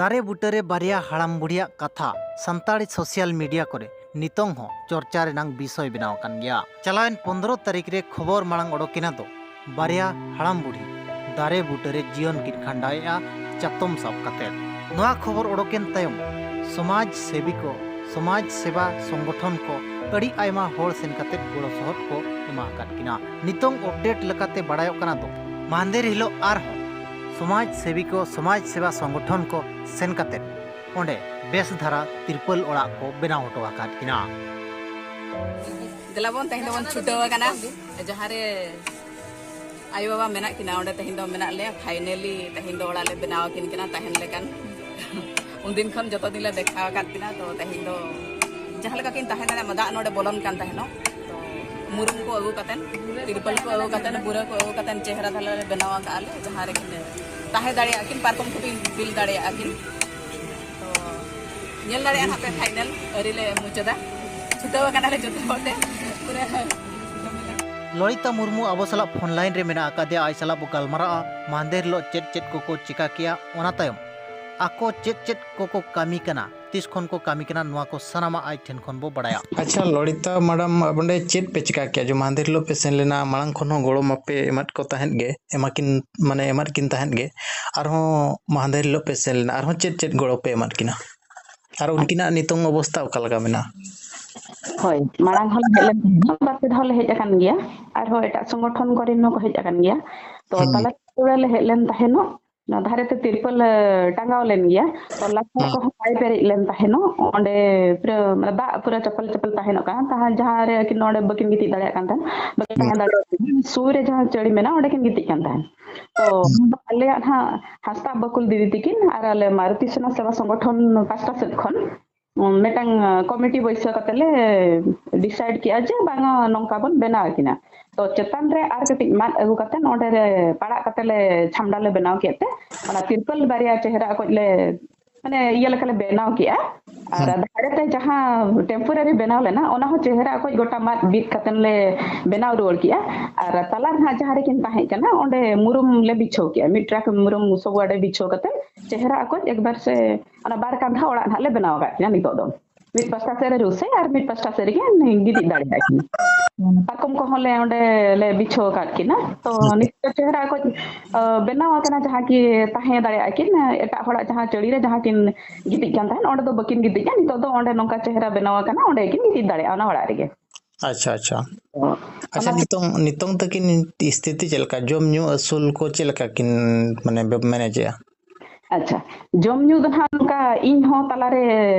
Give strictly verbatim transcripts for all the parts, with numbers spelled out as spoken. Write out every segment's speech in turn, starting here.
ᱫᱟᱨᱮ ᱵᱩᱴᱟᱹᱨᱮ ᱵᱟᱨᱭᱟ ᱦᱟᱲᱟᱢ ᱵᱩᱲᱦᱤᱭᱟᱜ ᱠᱟᱛᱷᱟ ᱥᱟᱱᱛᱟᱲᱤ ᱥᱳᱥᱟᱞ ᱢᱤᱰᱤᱭᱟ ᱠᱚᱨᱮ ᱱᱤᱛᱚᱝ ᱦᱚᱸ ᱪᱚᱨᱪᱟ ᱨᱮᱱᱟᱝ ᱵᱤᱥᱚᱭ ᱵᱮᱱᱟᱣ ᱟᱠᱟᱱ ᱜᱮᱭᱟ᱾ ᱪᱟᱞᱟᱣᱮᱱ ᱯᱚᱱᱫᱽᱨᱚ ᱛᱟᱹᱨᱤᱠᱷ ᱨᱮ ᱠᱷᱚᱵᱚᱨ ᱢᱟᱲᱟᱝ ᱚᱰᱚᱠᱮᱱᱟ ᱫᱚ ᱵᱟᱨᱭᱟ ᱦᱟᱲᱟᱢ ᱵᱩᱲᱦᱤ ᱫᱟᱨᱮ ᱵᱩᱴᱟᱹᱨᱮ ᱡᱤᱭᱚᱱ ᱠᱤᱱ ᱠᱷᱟᱸᱰᱟᱣᱮᱫᱼᱟ ᱪᱟᱛᱚᱢ ᱥᱟᱵ ᱠᱟᱛᱮ᱾ ᱱᱚᱣᱟ ᱠᱷᱚᱵᱚᱨ ᱚᱰᱚᱠᱮᱱ ᱛᱟᱭᱚᱢ ᱥᱚᱢᱟᱡᱽ ᱥᱮᱵᱤ ᱠᱚ, ᱥᱚᱢᱟᱡᱽ ᱥᱮᱵᱟ ᱥᱚᱝᱜᱚᱴᱷᱚᱱ ᱠᱚ ᱟᱹᱰᱤ ᱟᱭᱢᱟ ᱦᱚᱲ ᱥᱮᱱ ᱠᱟᱛᱮ ᱜᱚᱲᱚ ᱥᱚᱦᱚᱫ ᱠᱚ ᱮᱢᱟ ᱟᱠᱟᱫ ᱠᱤᱱᱟ᱾ ᱱᱤᱛᱚᱝ ᱟᱯᱰᱮᱴ ᱞᱮᱠᱟᱛᱮ ᱵᱟᱲᱟᱭᱚᱜ ᱠᱟᱱᱟ ᱫᱚ ᱢᱟᱦᱫᱮᱨ ᱦᱤᱞᱳᱜ ᱟᱨᱦᱚᱸ ᱥᱚᱢᱟᱡᱽ ᱥᱮᱵᱤ ᱠᱚ, ᱥᱚᱢᱟᱡᱽ ᱥᱮᱵᱟ ᱥᱚᱝᱜᱚᱴᱷᱚᱱ ᱠᱚ ᱥᱮᱱ ᱠᱟᱛᱮ ᱚᱸᱰᱮ ᱵᱮᱥ ᱫᱷᱟᱨᱟ ᱛᱤᱨᱯᱟᱹᱞ ᱚᱲᱟᱜ ᱠᱚ ᱵᱮᱱᱟᱣ ᱦᱚᱴᱚ ᱟᱠᱟᱫ ᱠᱤᱱᱟ᱾ ᱫᱮᱞᱟ ᱵᱚᱱ, ᱛᱮᱦᱮᱧ ᱫᱚᱵᱚᱱ ᱪᱷᱩᱴᱟᱹᱣ ᱟᱠᱟᱱᱟ ᱡᱟᱦᱟᱸ ᱨᱮ ᱟᱭᱳ ᱵᱟᱵᱟ ᱢᱮᱱᱟᱜ ᱠᱤᱱᱟ, ᱚᱸᱰᱮ ᱛᱮᱦᱮᱧ ᱫᱚ ᱢᱮᱱᱟᱜ ᱞᱮᱭᱟ᱾ ᱯᱷᱟᱭᱱᱮᱞᱤ ᱛᱮᱦᱮᱧ ᱫᱚ ᱚᱲᱟᱜ ᱞᱮ ᱵᱮᱱᱟᱣ ᱟᱹᱠᱤᱱ ᱠᱟᱱᱟ ᱛᱟᱦᱮᱱ ᱞᱮᱠᱟᱱ᱾ ᱩᱱᱫᱤᱱ ᱠᱷᱚᱱ ᱡᱚᱛᱚ ᱫᱤᱱ ᱞᱮ ᱫᱮᱠᱷᱟᱣ ᱟᱠᱟᱫ ᱠᱤᱱᱟ, ᱛᱚ ᱛᱮᱦᱮᱧ ᱫᱚ ᱡᱟᱦᱟᱸ ᱞᱮᱠᱟ ᱠᱤᱱ ᱛᱟᱦᱮᱸ ᱫᱟᱲᱮᱭᱟᱜ ᱢᱟ᱾ ᱫᱟᱜ ᱱᱚᱰᱮ ᱵᱚᱞᱚᱱ ᱠᱟᱱ ᱛᱟᱦᱮᱱᱚᱜ, ᱛᱚ ᱢᱩᱨᱩᱢ ᱠᱚ ᱟᱹᱜᱩ ᱠᱟᱛᱮᱱ, ᱛᱤᱨᱯᱚᱞ ᱠᱚ ᱟᱹᱜᱩ ᱠᱟᱛᱮᱱ, ᱵᱩᱨᱟᱹ ᱠᱚ ᱟᱹᱜᱩ ᱠᱟᱛᱮᱱ ᱪᱮᱦᱨᱟ ᱫᱷᱟᱨᱟ ᱞᱮ ᱵᱮᱱᱟᱣ ᱟᱠᱟᱫᱼᱟ ᱞᱮ, ᱡᱟᱦᱟᱸ ᱨᱮ ᱠᱤᱱ ᱛᱟᱦᱮᱸ ᱫᱟᱲᱮᱭᱟᱜᱼᱟ ᱠᱤᱱ, ᱯᱟᱨᱠᱚᱢ ᱠᱚ ᱵᱤᱞ ᱫᱟᱲᱮᱭᱟᱜᱼᱟ ᱠᱤᱱ᱾ ᱛᱚ ᱧᱮᱞ ᱫᱟᱲᱮᱭᱟᱜᱼᱟ ᱱᱟᱦᱟᱜ ᱯᱮ ᱯᱷᱟᱭᱱᱮᱞ ᱟᱹᱨᱤ ᱞᱮ ᱢᱩᱪᱟᱹᱫᱟ᱾ ᱪᱷᱩᱴᱟᱹᱣ ᱟᱠᱟᱱᱟᱞᱮ ᱡᱚᱛᱚ ᱦᱚᱲ ᱛᱮ ᱯᱩᱨᱟᱹ᱾ ᱞᱚᱞᱤᱛᱟ ᱢᱩᱨᱢᱩ ᱟᱵᱚ ᱥᱟᱞᱟᱜ ᱯᱷᱳᱱ ᱞᱟᱭᱤᱱ ᱨᱮ ᱢᱮᱱᱟᱜ ᱟᱠᱟᱫᱮᱭᱟ, ᱟᱡ ᱥᱟᱞᱟᱜ ᱵᱚ ᱜᱟᱞᱢᱟᱨᱟᱜᱼᱟ᱾ ᱢᱟᱦᱫᱮᱨ ᱦᱤᱞᱳᱜ ᱪᱮᱫ ᱪᱮᱫ ᱠᱚᱠᱚ ᱪᱮᱠᱟ ᱠᱮᱜᱼᱟ, ᱚᱱᱟ ᱛᱟᱭᱚᱢ ᱟᱠᱚ ᱪᱮᱫ ᱪᱮᱫ ᱠᱚᱠᱚ ᱠᱟᱹᱢᱤ ᱠᱟᱱᱟ, ᱛᱤᱥ ᱠᱷᱚᱱ ᱠᱚ ᱠᱟᱹᱢᱤ ᱠᱟᱱᱟ, ᱱᱚᱣᱟ ᱠᱚ ᱥᱟᱱᱟᱢᱟᱜ ᱟᱡ ᱴᱷᱮᱱ ᱠᱷᱚᱱ ᱵᱚ ᱵᱟᱲᱟᱭᱟ᱾ ᱟᱪᱪᱷᱟ ᱞᱚᱞᱤᱛᱟ ᱢᱮᱰᱟᱢ, ᱚᱸᱰᱮ ᱪᱮᱫ ᱯᱮ ᱪᱮᱠᱟ ᱠᱮᱜᱼᱟ? ᱡᱮ ᱢᱟᱦᱫᱮᱨ ᱦᱤᱞᱳᱜ ᱯᱮ ᱥᱮᱱ ᱞᱮᱱᱟ, ᱢᱟᱲᱟᱝ ᱠᱷᱚᱱ ᱦᱚᱸ ᱜᱚᱲᱚ ᱢᱟᱯᱮ ᱮᱢᱟᱫ ᱠᱚ ᱛᱟᱦᱮᱸᱫ ᱜᱮ, ᱮᱢᱟᱠᱤᱱ, ᱢᱟᱱᱮ ᱮᱢᱟᱫ ᱠᱤᱱ ᱛᱟᱦᱮᱸᱫ ᱜᱮ, ᱟᱨᱦᱚᱸ ᱢᱟᱦᱫᱮᱨ ᱦᱤᱞᱳᱜ ᱯᱮ ᱥᱮᱱ ᱞᱮᱱᱟ, ᱟᱨᱦᱚᱸ ᱪᱮᱫ ᱪᱮᱫ ᱜᱚᱲᱚ ᱯᱮ ᱮᱢᱟᱫ ᱠᱤᱱᱟ? ᱟᱨ ᱩᱱᱠᱤᱱᱟᱜ ᱱᱤᱛᱚᱝ ᱚᱵᱚᱥᱛᱟ ᱚᱠᱟ ᱞᱮᱠᱟ ᱢᱮᱱᱟᱜᱼᱟ? ᱦᱳᱭ, ᱢᱟᱲᱟᱝ ᱦᱚᱸᱞᱮ ᱦᱮᱡ ᱞᱮᱱ ᱛᱟᱦᱮᱸᱱᱟ, ᱵᱟᱨ ᱯᱮ ᱫᱷᱟᱣ ᱞᱮ ᱦᱮᱡ ᱟᱠᱟᱱ ᱜᱮᱭᱟ, ᱟᱨᱦᱚᱸ ᱮᱴᱟᱜ ᱥᱚᱝᱜᱚᱴᱷᱚᱱ ᱠᱚᱨᱮᱱ ᱦᱚᱸᱠᱚ ᱦᱮᱡ ᱟᱠᱟᱱ ᱜᱮᱭᱟ᱾ ᱛᱚ ᱦᱩᱸ᱾ ᱛᱟᱞᱟ ᱛᱩᱲᱟ ᱞᱮ ᱦᱮᱡ ᱞᱮᱱ ᱛᱟᱦᱮᱸᱱᱚᱜ, ᱚᱱᱟ ᱫᱷᱟᱨᱮ ᱛᱮ ᱛᱤᱨᱯᱚᱞ, ᱮ, ᱴᱟᱸᱜᱟᱣ ᱞᱮᱱ ᱜᱮᱭᱟ᱾ ᱛᱚ ᱞᱟᱛᱟᱨ ᱦᱩᱸ᱾ ᱠᱚᱦᱚᱸ ᱵᱟᱭ ᱯᱮᱨᱮᱡ ᱞᱮᱱ ᱛᱟᱦᱮᱸᱱᱚᱜ, ᱚᱸᱰᱮ ᱯᱩᱨᱟᱹ, ᱢᱟᱱᱮ, ᱫᱟᱜ ᱯᱩᱨᱟᱹ ᱪᱟᱯᱟᱞ ᱪᱟᱯᱟᱞ ᱛᱟᱦᱮᱸᱱᱚᱜ ᱠᱟᱱ ᱛᱟᱦᱮᱸᱱ, ᱡᱟᱦᱟᱸ ᱨᱮ ᱟᱹᱠᱤᱱ ᱱᱚᱰᱮ ᱵᱟᱹᱠᱤᱱ ᱜᱤᱛᱤᱡ ᱫᱟᱲᱮᱭᱟᱜ ᱠᱟᱱ ᱛᱟᱦᱮᱸᱱ, ᱵᱟᱹᱠᱤᱱ ᱦᱩᱸ᱾ ᱛᱟᱦᱮᱸ ᱫᱟᱲᱮᱭᱟᱜ ᱠᱟᱱ ᱛᱟᱦᱮᱸᱱ᱾ ᱥᱩᱨ ᱨᱮ ᱡᱟᱦᱟᱸ ᱪᱟᱹᱲᱤ ᱢᱮᱱᱟᱜᱼᱟ, ᱚᱸᱰᱮ ᱠᱤᱱ ᱜᱤᱛᱤᱡ ᱠᱟᱱ ᱛᱟᱦᱮᱸᱱ᱾ ᱛᱚ ᱦᱩᱸ᱾ ᱟᱞᱮᱭᱟᱜ ᱦᱟᱸᱜ ᱦᱟᱸᱥᱫᱟᱜ ᱵᱟᱹᱠᱩᱞ ᱫᱤᱫᱤ ᱛᱤᱠᱤᱱ ᱟᱨ ᱟᱞᱮ ᱢᱟᱨᱚᱛᱤ ᱥᱮᱱᱟ ᱥᱮᱵᱟ ᱥᱚᱝᱜᱚᱴᱷᱚᱱ ᱯᱟᱥᱴᱟ ᱥᱮᱫ ᱠᱷᱚᱱ ᱢᱤᱫᱴᱟᱝ, ᱟ, ᱠᱚᱢᱤᱴᱤ ᱵᱟᱹᱭᱥᱟᱹᱣ ᱠᱟᱛᱮ ᱞᱮ decide ᱠᱮᱜᱼᱟ ᱡᱮ ᱵᱟᱝᱟ, ᱱᱚᱝᱠᱟ ᱵᱚᱱ ᱵᱮᱱᱟᱣ ᱟᱹᱠᱤᱱᱟ᱾ ᱛᱚ ᱪᱮᱛᱟᱱ ᱨᱮ ᱟᱨ ᱠᱟᱹᱴᱤᱡ ᱢᱟᱫ ᱟᱹᱜᱩ ᱠᱟᱛᱮ ᱚᱸᱰᱮ ᱞᱮ ᱯᱟᱲᱟᱜ ᱠᱟᱛᱮ ᱞᱮ ᱪᱷᱟᱢᱰᱟ ᱞᱮ ᱵᱮᱱᱟᱣ ᱠᱮᱫ ᱛᱮ ᱚᱱᱟ ᱛᱤᱨᱯᱚᱞ ᱵᱟᱨᱭᱟ ᱪᱮᱦᱨᱟ ᱚᱠᱚᱡ ᱞᱮ ᱢᱟᱱᱮ ᱤᱭᱟᱹ ᱞᱮᱠᱟᱞᱮ ᱵᱮᱱᱟᱣ ᱠᱮᱜᱼᱟ᱾ ᱟᱨ ᱦᱮᱸ᱾ ᱫᱷᱟᱨᱮ ᱛᱮ ᱡᱟᱦᱟᱸ temporary ᱵᱮᱱᱟᱣ ᱞᱮᱱᱟ, ᱚᱱᱟ ᱦᱚᱸ ᱪᱮᱦᱨᱟ ᱚᱠᱚᱡ ᱜᱚᱴᱟ ᱢᱟᱫ ᱵᱤᱫ ᱠᱟᱛᱮᱱ ᱞᱮ ᱵᱮᱱᱟᱣ ᱨᱩᱣᱟᱹᱲ ᱠᱮᱜᱼᱟ᱾ ᱟᱨ ᱛᱟᱞᱟ ᱨᱮ ᱱᱟᱦᱟᱜ ᱡᱟᱦᱟᱸ ᱨᱮᱠᱤᱱ ᱛᱟᱦᱮᱸ ᱠᱟᱱᱟ, ᱚᱸᱰᱮ ᱢᱩᱨᱩᱢ ᱞᱮ ᱵᱤᱪᱷᱟᱹᱣ ᱠᱮᱜᱼᱟ᱾ ᱢᱤᱫ ᱴᱨᱟᱠ ᱢᱩᱨᱩᱢ ᱥᱚᱵᱚᱜ ᱟᱹᱰᱤ ᱵᱤᱪᱷᱟᱹᱣ ᱠᱟᱛᱮ ᱪᱮᱦᱨᱟ ᱚᱠᱚᱡ ᱮᱠᱵᱟᱨ ᱥᱮ ᱚᱱᱟ ᱵᱟᱨ ᱠᱟᱸᱫᱷᱟ ᱚᱲᱟᱜ ᱱᱟᱦᱟᱜ ᱞᱮ ᱵᱮᱱᱟᱣ ᱟᱠᱟᱫ ᱠᱤᱱᱟ ᱱᱤᱛᱚᱜ ᱫᱚ᱾ ᱢᱤᱫ ᱯᱟᱥᱴᱟ ᱥᱮᱫ ᱨᱮ ᱨᱩᱥᱮ ᱟᱨ ᱢᱤᱫ ᱯᱟᱥᱴᱟ ᱥᱮᱫ ᱨᱮᱜᱮ ᱜᱤᱛᱤᱡ ᱫᱟᱲᱮᱭᱟᱜᱼᱟ ᱠᱤᱱ᱾ ᱯᱟᱨᱠᱚᱢ ᱠᱚᱦᱚᱸ ᱞᱮ ᱚᱸᱰᱮ ᱞᱮ ᱵᱤᱪᱷᱟᱹᱣ ᱟᱠᱟᱫ ᱠᱤᱱᱟ᱾ ᱛᱚ ᱱᱤᱛᱚᱜ ᱫᱚ ᱪᱮᱦᱨᱟ ᱚᱠᱚᱡ, ᱟ, ᱵᱮᱱᱟᱣ ᱟᱠᱟᱱᱟ, ᱡᱟᱦᱟᱸ ᱠᱤ ᱛᱟᱦᱮᱸ ᱫᱟᱲᱮᱭᱟᱜᱼᱟ ᱠᱤᱱ, ᱮᱴᱟᱜ ᱦᱚᱲᱟᱜ ᱡᱟᱦᱟᱸ ᱪᱟᱹᱲᱤ ᱨᱮ ᱡᱟᱦᱟᱸ ᱠᱤᱱ ᱜᱤᱛᱤᱡ ᱠᱟᱱ ᱛᱟᱦᱮᱸᱫ, ᱚᱸᱰᱮ ᱫᱚ ᱵᱟᱹᱠᱤᱱ ᱜᱤᱛᱤᱡᱼᱟ᱾ ᱱᱤᱛᱚᱜ ᱫᱚ ᱚᱸᱰᱮ ᱱᱚᱝᱠᱟ ᱪᱮᱦᱨᱟ ᱵᱮᱱᱟᱣ ᱟᱠᱟᱱᱟ, ᱚᱸᱰᱮ ᱠᱤᱱ ᱜᱤᱛᱤᱡ ᱫᱟᱲᱮᱭᱟᱜᱼᱟ ᱚᱱᱟ ᱚᱲᱟᱜ ᱨᱮᱜᱮ᱾ ᱟᱪᱪᱷᱟ, ᱟᱪᱪᱷᱟ᱾ ᱛᱚ ᱟᱪᱪᱷᱟ, ᱚᱱᱟ ᱱᱤᱛᱚᱝ, ᱱᱤᱛᱚᱝ ᱛᱟᱹᱠᱤᱱ ᱥᱛᱷᱤᱛᱤ ᱪᱮᱫ ᱞᱮᱠᱟ? ᱡᱚᱢ ᱧᱩ ᱟᱹᱥᱩᱞ ᱠᱚ ᱪᱮᱫ ᱞᱮᱠᱟ ᱠᱤᱱ, ᱢᱟᱱᱮ, ᱵᱮ-, ᱢᱮᱱᱮᱡᱮᱜᱼᱟ? ᱟᱪᱪᱷᱟ, ᱡᱚᱢ ᱧᱩ ᱫᱚ ᱱᱟᱦᱟᱜ ᱱᱚᱝᱠᱟ ᱤᱧ ᱦᱚᱸ ᱛᱟᱞᱟᱨᱮ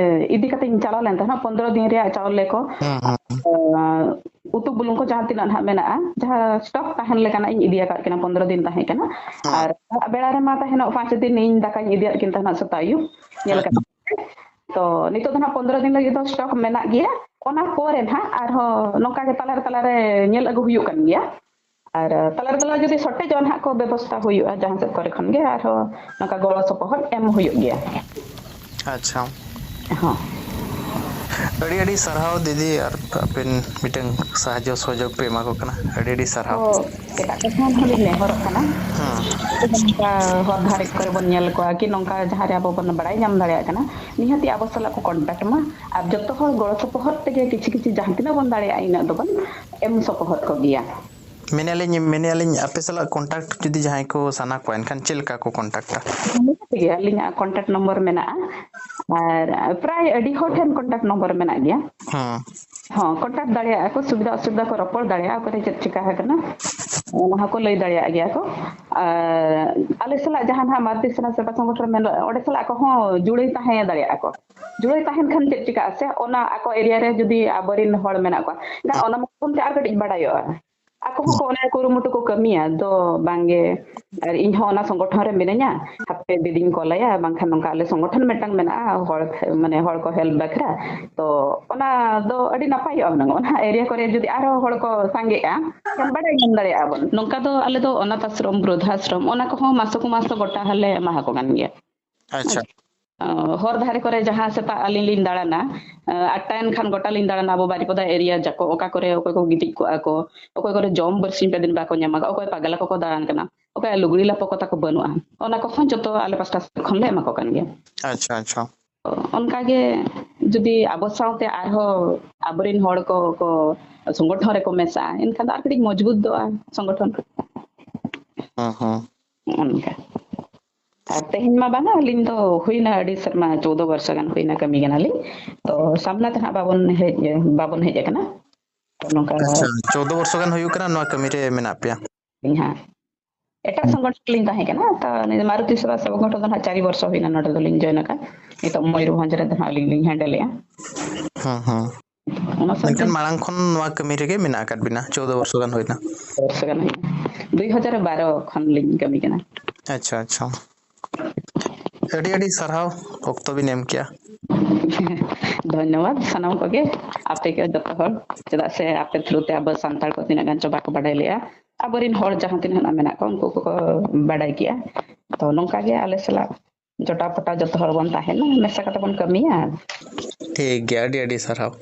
ᱤᱫᱤ ᱠᱟᱛᱮᱧ ᱪᱟᱞᱟᱣ ᱞᱮᱱ ᱛᱟᱦᱮᱱᱟ, ᱯᱚᱱᱫᱽᱨᱚ ᱫᱤᱱ ᱨᱮᱭᱟᱜ ᱪᱟᱣᱞᱮ ᱠᱚ᱾ ᱦᱩᱸ, ᱦᱩᱸ, ᱦᱩᱸ᱾ ᱟᱨ ᱩᱛᱩ ᱵᱩᱞᱩᱝ ᱠᱚ ᱡᱟᱦᱟᱸ ᱛᱤᱱᱟᱹᱜ ᱱᱟᱦᱟᱜ ᱢᱮᱱᱟᱜᱼᱟ, ᱡᱟᱦᱟᱸ ᱥᱴᱚᱠ ᱛᱟᱦᱮᱱ ᱞᱮᱠᱟᱱᱟᱜ ᱤᱧ ᱤᱫᱤ ᱟᱠᱟᱫ ᱠᱤᱱᱟ ᱯᱚᱱᱫᱽᱨᱚ ᱫᱤᱱ ᱛᱟᱦᱮᱸ ᱠᱟᱱᱟ᱾ ᱦᱩᱸ᱾ ᱟᱨ ᱥᱮᱛᱟᱜ ᱵᱮᱲᱟ ᱨᱮᱢᱟ ᱛᱟᱦᱮᱱᱚᱜ ᱯᱟᱸᱪ ᱫᱤᱱ ᱤᱧ ᱫᱟᱠᱟᱧ ᱤᱫᱤᱭᱟᱫ ᱠᱤᱱ ᱛᱟᱦᱮᱱᱟ ᱥᱮᱛᱟᱜ ᱟᱹᱭᱩᱵ, ᱧᱮᱞ ᱦᱩᱸ᱾ ᱠᱟᱛᱮ᱾ ᱛᱚ ᱱᱤᱛᱚᱜ ᱫᱚ ᱱᱟᱦᱟᱜ ᱯᱚᱱᱫᱽᱨᱚ ᱫᱤᱱ ᱞᱟᱹᱜᱤᱫ ᱫᱚ ᱥᱴᱚᱠ ᱢᱮᱱᱟᱜ ᱜᱮᱭᱟ᱾ ᱚᱱᱟ ᱯᱚᱨᱮ ᱱᱟᱦᱟᱜ ᱟᱨᱦᱚᱸ ᱱᱚᱝᱠᱟ ᱜᱮ ᱛᱟᱞᱟᱨᱮ ᱛᱟᱞᱟᱨᱮ ᱧᱮᱞ ᱟᱹᱜᱩ ᱦᱩᱭᱩᱜ ᱠᱟᱱ ᱜᱮᱭᱟ᱾ ᱟᱨ ᱛᱟᱞᱟᱨᱮ ᱛᱟᱞᱟᱨᱮ ᱡᱩᱫᱤ ᱥᱚᱴᱮᱡᱚᱜᱼᱟ ᱱᱟᱦᱟᱜ ᱠᱚ, ᱵᱮᱵᱚᱥᱛᱟ ᱦᱩᱭᱩᱜᱼᱟ, ᱡᱟᱦᱟᱸ ᱥᱮᱫ ᱠᱚᱨᱮ ᱠᱷᱚᱱ ᱜᱮ ᱟᱨᱦᱚᱸ ᱱᱚᱝᱠᱟ ᱜᱚᱲᱚ ᱥᱚᱯᱚᱦᱚᱫ ᱮᱢ ᱦᱩᱭᱩᱜ ᱜᱮᱭᱟ᱾ ᱟᱪᱪᱷᱟ᱾ ᱦᱚᱸ᱾ ᱟᱹᱰᱤ ᱟᱹᱰᱤ ᱥᱟᱨᱦᱟᱣ ᱫᱤᱫᱤ, ᱟᱨ ᱟᱯᱮᱱ ᱢᱤᱫᱴᱟᱝ ᱥᱟᱦᱟᱡᱽᱡᱚ ᱥᱚᱦᱚᱡᱳᱜᱽ ᱯᱮ ᱮᱢᱟ ᱠᱚ ᱠᱟᱱᱟ, ᱟᱹᱰᱤ ᱟᱹᱰᱤ ᱥᱟᱨᱦᱟᱣ᱾ ᱛᱚ ᱮᱴᱟᱜ ᱠᱚ ᱴᱷᱮᱱ ᱦᱚᱸᱞᱤᱧ ᱱᱮᱦᱚᱨᱚᱜ ᱠᱟᱱᱟ᱾ ᱦᱮᱸ᱾ ᱱᱚᱝᱠᱟ ᱦᱚᱨ ᱫᱷᱟᱨᱮ ᱠᱚᱨᱮ ᱵᱚᱱ ᱧᱮᱞ ᱠᱚᱣᱟ ᱠᱤ ᱱᱚᱝᱠᱟ ᱡᱟᱦᱟᱸ ᱨᱮ ᱟᱵᱚ ᱵᱚᱱ ᱵᱟᱲᱟᱭ ᱧᱟᱢ ᱫᱟᱲᱮᱭᱟᱜ ᱠᱟᱱᱟ, ᱱᱤᱦᱟᱹᱛᱤ ᱟᱵᱚ ᱥᱟᱞᱟᱜ ᱠᱚ contact ᱢᱟ᱾ ᱟᱨ ᱡᱚᱛᱚ ᱦᱚᱲ ᱜᱚᱲᱚ ᱥᱚᱯᱚᱦᱚᱫ ᱛᱮᱜᱮ ᱠᱤᱪᱷᱤ ᱠᱤᱪᱷᱤ ᱡᱟᱦᱟᱸ ᱛᱤᱱᱟᱹᱜ ᱵᱚᱱ ᱫᱟᱲᱮᱭᱟᱜᱼᱟ, ᱤᱱᱟᱹᱜ ᱫᱚᱵᱚᱱ ᱮᱢ ᱥᱚᱯᱚᱦᱚᱫ ᱠᱚᱜᱮᱭᱟ᱾ ᱢᱮᱱᱮᱫᱼᱟ ᱞᱤᱧ, ᱢᱮᱱᱮᱫᱼᱟ ᱞᱤᱧ, ᱟᱯᱮ ᱥᱟᱞᱟᱜ contact ᱡᱩᱫᱤ ᱡᱟᱦᱟᱸᱭ ᱠᱚ ᱥᱟᱱᱟ ᱠᱚᱣᱟ, ᱮᱱᱠᱷᱟᱱ ᱪᱮᱫ ᱞᱮᱠᱟ ᱠᱚ contactᱟ? ᱱᱤᱦᱟᱹᱛ ᱜᱮ, ᱟᱹᱞᱤᱧᱟᱜ contact number ᱢᱮᱱᱟᱜᱼᱟ᱾ ᱟᱨ ᱯᱨᱟᱭ ᱟᱹᱰᱤ ᱦᱚᱲ ᱴᱷᱮᱱ contact number ᱢᱮᱱᱟᱜ ᱜᱮᱭᱟ᱾ ᱦᱮᱸ᱾ ᱦᱚᱸ, contact ᱫᱟᱲᱮᱭᱟᱜᱼᱟ ᱠᱚ, ᱥᱩᱵᱤᱫᱷᱟ ᱚᱥᱩᱵᱤᱫᱷᱟ ᱠᱚ ᱨᱚᱯᱚᱲ ᱫᱟᱲᱮᱭᱟᱜᱼᱟ, ᱚᱠᱟᱨᱮ ᱪᱮᱫ ᱪᱤᱠᱟ ᱟᱠᱟᱱᱟ, ᱚᱱᱟ ᱦᱚᱸᱠᱚ ᱞᱟᱹᱭ ᱫᱟᱲᱮᱭᱟᱜ ᱜᱮᱭᱟ ᱠᱚ᱾ ᱟᱨ ᱟᱞᱮ ᱥᱟᱞᱟᱜ ᱡᱟᱦᱟᱸ ᱱᱟᱦᱟᱜ ᱢᱟᱨᱰᱤ ᱥᱮᱱᱟ ᱥᱮᱵᱟ ᱥᱚᱝᱜᱚᱴᱷᱚᱱ ᱢᱮᱱᱟᱜᱼᱟ, ᱚᱸᱰᱮ ᱥᱟᱞᱟᱜ ᱠᱚᱦᱚᱸ ᱡᱩᱲᱟᱹᱭ ᱛᱟᱦᱮᱸ ᱫᱟᱲᱮᱭᱟᱜᱼᱟ ᱠᱚ᱾ ᱡᱩᱲᱟᱹᱭ ᱛᱟᱦᱮᱱ ᱠᱷᱟᱱ ᱪᱮᱫ ᱪᱤᱠᱟᱹᱜᱼᱟ ᱥᱮ, ᱚᱱᱟ ᱟᱠᱚ area ᱨᱮ ᱡᱩᱫᱤ ᱟᱵᱚᱨᱮᱱ ᱦᱚᱲ ᱢᱮᱱᱟᱜ ᱠᱚᱣᱟ, ᱮᱱᱠᱷᱟᱱ ᱚᱱᱟ ᱢᱟᱫᱽᱫᱷᱚᱢ ᱛᱮ ᱟᱨ ᱠᱟᱹᱴᱤᱡ ᱵᱟᱰᱟᱭᱚᱜᱼᱟ᱾ ᱟᱠᱚ ᱦᱚᱸᱠᱚ ᱚᱱᱟ ᱠᱩᱨᱩᱢᱩᱴᱩ ᱠᱚ ᱠᱟᱹᱢᱤᱭᱟ, ᱫᱚ ᱵᱟᱝᱜᱮ, ᱟᱨ ᱤᱧ ᱦᱚᱸ ᱚᱱᱟ ᱥᱚᱝᱜᱚᱴᱷᱚᱱ ᱨᱮ ᱢᱤᱱᱟᱹᱧᱟ, ᱦᱟᱯᱮ ᱫᱤᱫᱤᱧ ᱠᱚᱞᱟᱭᱟ, ᱵᱟᱝᱠᱷᱟᱱ ᱱᱚᱝᱠᱟ ᱟᱞᱮ ᱥᱚᱝᱜᱚᱴᱷᱚᱱ ᱢᱤᱫᱴᱟᱝ ᱢᱮᱱᱟᱜᱼᱟ, ᱦᱚᱲ, ᱢᱟᱱᱮ ᱦᱚᱲ ᱠᱚ help ᱵᱟᱠᱷᱨᱟ᱾ ᱛᱚ ᱚᱱᱟ ᱫᱚ ᱟᱹᱰᱤ ᱱᱟᱯᱟᱭᱚᱜᱼᱟ ᱦᱩᱱᱟᱹᱝ, ᱚᱱᱟ area ᱠᱚᱨᱮ ᱡᱩᱫᱤ ᱟᱨᱦᱚᱸ ᱦᱚᱲ ᱠᱚ ᱥᱟᱸᱜᱮᱜᱼᱟ, ᱮᱱᱠᱷᱟᱱ ᱵᱟᱰᱟᱭ ᱧᱟᱢ ᱫᱟᱲᱮᱭᱟᱜᱼᱟ ᱵᱚᱱ᱾ ᱱᱚᱝᱠᱟ ᱫᱚ ᱟᱞᱮ ᱫᱚ ᱚᱱᱟᱛᱷ ᱟᱥᱨᱚᱢ, ᱵᱨᱩᱫᱷᱟᱥᱨᱚᱢ, ᱚᱱᱟ ᱠᱚᱦᱚᱸ ᱢᱟᱥᱚᱠ ᱢᱟᱥᱚ ᱜᱚᱴᱟ ᱦᱚᱸᱞᱮ ᱮᱢᱟ ᱟᱠᱚ ᱠᱟᱱ ᱜᱮᱭᱟ᱾ ᱟᱪᱪᱷᱟ᱾ ᱦᱚᱨ ᱫᱷᱟᱨᱮ ᱠᱚᱨᱮ ᱡᱟᱦᱟᱸ ᱥᱮᱛᱟᱜ ᱟᱹᱞᱤᱧ ᱞᱤᱧ ᱫᱟᱬᱟᱱᱟ, ᱟᱴᱴᱟ ᱮᱱ ᱠᱷᱟᱱ ᱜᱚᱴᱟ ᱞᱤᱧ ᱫᱟᱬᱟᱱᱟ ᱟᱵᱚ ᱵᱟᱨᱤᱯᱚᱫᱟ ᱮᱨᱤᱭᱟ ᱡᱟᱠᱚ, ᱚᱠᱟ ᱠᱚᱨᱮ ᱚᱠᱚᱭ ᱠᱚ ᱜᱤᱛᱤᱡ ᱠᱚᱜᱼᱟ ᱠᱚ, ᱚᱠᱚᱭ ᱠᱚᱨᱮ ᱡᱚᱢ ᱵᱟᱨᱥᱤᱧ ᱯᱮ ᱫᱤᱱ ᱵᱟᱠᱚ ᱧᱟᱢᱟ, ᱚᱠᱚᱭ ᱯᱟᱜᱞᱟ ᱠᱚᱠᱚ ᱫᱟᱬᱟᱱ ᱠᱟᱱᱟ, ᱚᱠᱚᱭᱟᱜ ᱞᱩᱜᱽᱲᱤ ᱞᱟᱯᱚ ᱠᱚ ᱛᱟᱠᱚ ᱵᱟᱹᱱᱩᱜᱼᱟ, ᱚᱱᱟ ᱠᱚᱦᱚᱸ ᱡᱚᱛᱚ ᱟᱞᱮ ᱯᱟᱥᱴᱟ ᱥᱮᱫ ᱠᱷᱚᱱ ᱞᱮ ᱮᱢᱟ ᱠᱚ ᱠᱟᱱ ᱜᱮᱭᱟ᱾ ᱟᱪᱪᱷᱟ ᱟᱪᱪᱷᱟ᱾ ᱚᱱᱠᱟᱜᱮ ᱡᱩᱫᱤ ᱟᱵᱚ ᱥᱟᱶᱛᱮ ᱟᱨᱦᱚᱸ ᱟᱵᱚᱨᱮᱱ ᱦᱚᱲ ᱠᱚ ᱠᱚ ᱥᱚᱝᱜᱚᱴᱷᱚᱱ ᱨᱮᱠᱚ ᱢᱮᱥᱟᱜᱼᱟ, ᱮᱱᱠᱷᱟᱱ ᱫᱚ ᱟᱨ ᱠᱟᱹᱴᱤᱡ ᱢᱚᱡᱽᱵᱩᱛ ᱫᱚᱜᱼᱟ ᱥᱚᱝᱜᱚᱴᱷᱚᱱ᱾ ᱦᱩᱸ ᱦᱩᱸ᱾ ᱚᱱᱠᱟ᱾ ᱟᱨ ᱛᱮᱦᱮᱧ ᱢᱟ ᱵᱟᱝᱟ, ᱟᱹᱞᱤᱧ ᱫᱚ ᱦᱩᱭᱱᱟ ᱟᱹᱰᱤ ᱥᱮᱨᱢᱟ, ᱪᱳᱫᱚ ᱵᱚᱨᱥᱚ ᱜᱟᱱ ᱦᱩᱭᱱᱟ ᱠᱟᱹᱢᱤ ᱠᱟᱱᱟᱞᱤᱧ᱾ ᱛᱚ ᱥᱟᱢᱱᱟ ᱛᱮ ᱦᱟᱸᱜ ᱵᱟᱵᱚᱱ ᱦᱮᱡ ᱵᱟᱵᱚᱱ ᱦᱮᱡ ᱟᱠᱟᱱᱟ᱾ ᱛᱚ ᱱᱚᱝᱠᱟ ᱟᱪᱪᱷᱟ, ᱪᱳᱫᱚ ᱵᱚᱨᱥᱚ ᱜᱟᱱ ᱦᱩᱭᱩᱜ ᱠᱟᱱᱟ ᱱᱚᱣᱟ ᱠᱟᱹᱢᱤ ᱨᱮ ᱢᱮᱱᱟᱜ ᱯᱮᱭᱟ᱾ ᱤᱧ ᱦᱟᱸᱜ ᱮᱴᱟᱜ ᱥᱚᱝᱜᱚᱴᱷᱚᱱ ᱨᱮᱞᱤᱧ ᱛᱟᱦᱮᱸ ᱠᱟᱱᱟ᱾ ᱛᱚ ᱱᱤᱭᱟᱹ ᱢᱟᱨᱩᱛᱤ ᱥᱮᱵᱟ ᱥᱚᱝᱜᱚᱴᱷᱚᱱ ᱫᱚ ᱦᱟᱸᱜ ᱪᱟᱨ ᱵᱚᱨᱥᱚ ᱦᱩᱭᱱᱟ, ᱱᱚᱰᱮ ᱫᱚᱞᱤᱧ ᱡᱚᱭᱮᱱ ᱟᱠᱟᱫ᱾ ᱱᱤᱛᱚᱜ ᱢᱚᱭᱩᱨᱵᱷᱚᱸᱡᱽ ᱨᱮᱫᱚ ᱦᱟᱸᱜ ᱟᱹᱞᱤᱧ ᱞᱤᱧ ᱦᱮᱱᱰᱮᱞᱮᱜᱼᱟ᱾ ᱦᱩᱸ ᱦᱩᱸ᱾ ᱚᱱᱟ ᱥᱟᱶᱛᱮ ᱢᱮᱱᱠᱷᱟᱱ ᱢᱟᱲᱟᱝ ᱠᱷᱚᱱ ᱱᱚᱣᱟ ᱠᱟᱹᱢᱤ ᱨᱮᱜᱮ ᱢᱮᱱᱟᱜ ᱟᱠᱟᱫ ᱵᱤᱱᱟ, ᱪᱳᱫᱚ ᱵᱚᱨᱥᱚ ᱜᱟᱱ ᱦᱩᱭᱱᱟ᱾ ᱵᱚᱨᱥᱚ ᱜᱟᱱ ᱦᱩᱭᱱᱟ, ᱫᱩᱭ ᱦᱟᱡᱟᱨ ᱵᱟᱨᱚ ᱠᱷᱚᱱ ᱞᱤᱧ ᱠᱟᱹᱢᱤ ᱠᱟᱱᱟ᱾ ᱟᱪᱪᱷᱟ ᱟᱪᱪᱷᱟ᱾ ᱟᱹᱰᱤ ᱟᱹᱰᱤ ᱥᱟᱨᱦᱟᱣ ᱚᱠᱛᱚ ᱵᱤᱱ ᱮᱢ ᱠᱮᱜᱼᱟ᱾ ᱫᱷᱚᱱᱭᱚᱵᱟᱫ ᱥᱟᱱᱟᱢ ᱠᱚᱜᱮ, ᱟᱯᱮ ᱠᱚ ᱡᱚᱛᱚ ᱦᱚᱲ, ᱪᱮᱫᱟᱜ ᱥᱮ ᱟᱯᱮ ᱛᱷᱨᱩ ᱛᱮ ᱟᱵᱚ ᱥᱟᱱᱛᱟᱲ ᱠᱚ ᱛᱤᱱᱟᱹᱜ ᱜᱟᱱ ᱪᱚ ᱵᱟᱠᱚ ᱵᱟᱰᱟᱭ ᱞᱮᱜᱼᱟ᱾ ᱟᱵᱚᱨᱮᱱ ᱦᱚᱲ ᱡᱟᱦᱟᱸ ᱛᱤᱱᱟᱹᱜ ᱦᱟᱸᱜ ᱢᱮᱱᱟᱜ ᱠᱚᱣᱟ, ᱩᱱᱠᱩ ᱠᱚᱠᱚ ᱵᱟᱰᱟᱭ ᱠᱮᱜᱼᱟ᱾ ᱛᱚ ᱱᱚᱝᱠᱟ ᱜᱮ ᱟᱞᱮ ᱥᱟᱞᱟᱜ ᱡᱚᱴᱟᱣ ᱯᱚᱴᱟᱣ ᱡᱚᱛᱚ ᱦᱚᱲ ᱵᱚᱱ ᱛᱟᱦᱮᱱᱟ, ᱢᱮᱥᱟ ᱠᱟᱛᱮ ᱵᱚᱱ ᱠᱟᱹᱢᱤᱭᱟ᱾ ᱴᱷᱤᱠ ᱜᱮᱭᱟ, ᱟᱹᱰᱤ ᱟᱹᱰᱤ ᱥᱟᱨᱦᱟᱣ᱾